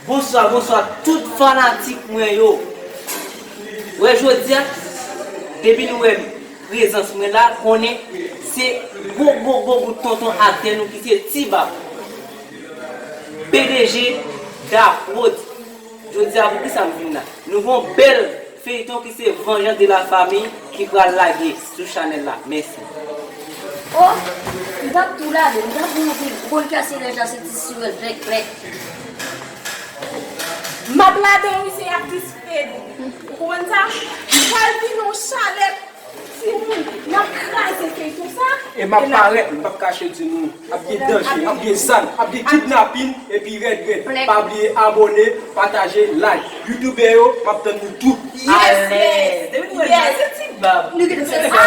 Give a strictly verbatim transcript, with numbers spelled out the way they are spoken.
Bonswa, bonswa tout fanatik mwen yo. Wè jodi a, depi nou wè prezans mwen la, konnen se gwo gwo gwo bout tonton aktè nou ki se Ti Bab. P D G Da Prod. Jodi a pou kisa m vin la? Nou gen yon bèl feyton ki se Vengeance de la Famille ki pral lage sou chanèl la. Mèsi. Oh, m t ap tou lage, m t ap mouri, ou konn kase lè jan se ti siwèl klèk klèk. M ap lage wi se y ap dispe nou. Ou konprann sa? M pral vin yon chalèt timoun. N ap kraze feyton sa. E m ap parèt, m p ap kache di nou, ap gen danje, ap gen zam, ap gen kidnapin, epi rèd rèd. Pa bliye abòne, pataje, like. Youtubè yo, m ap tann nou tout. Alèz. Depi nou wè se Ti Bab. Nou gen se sa.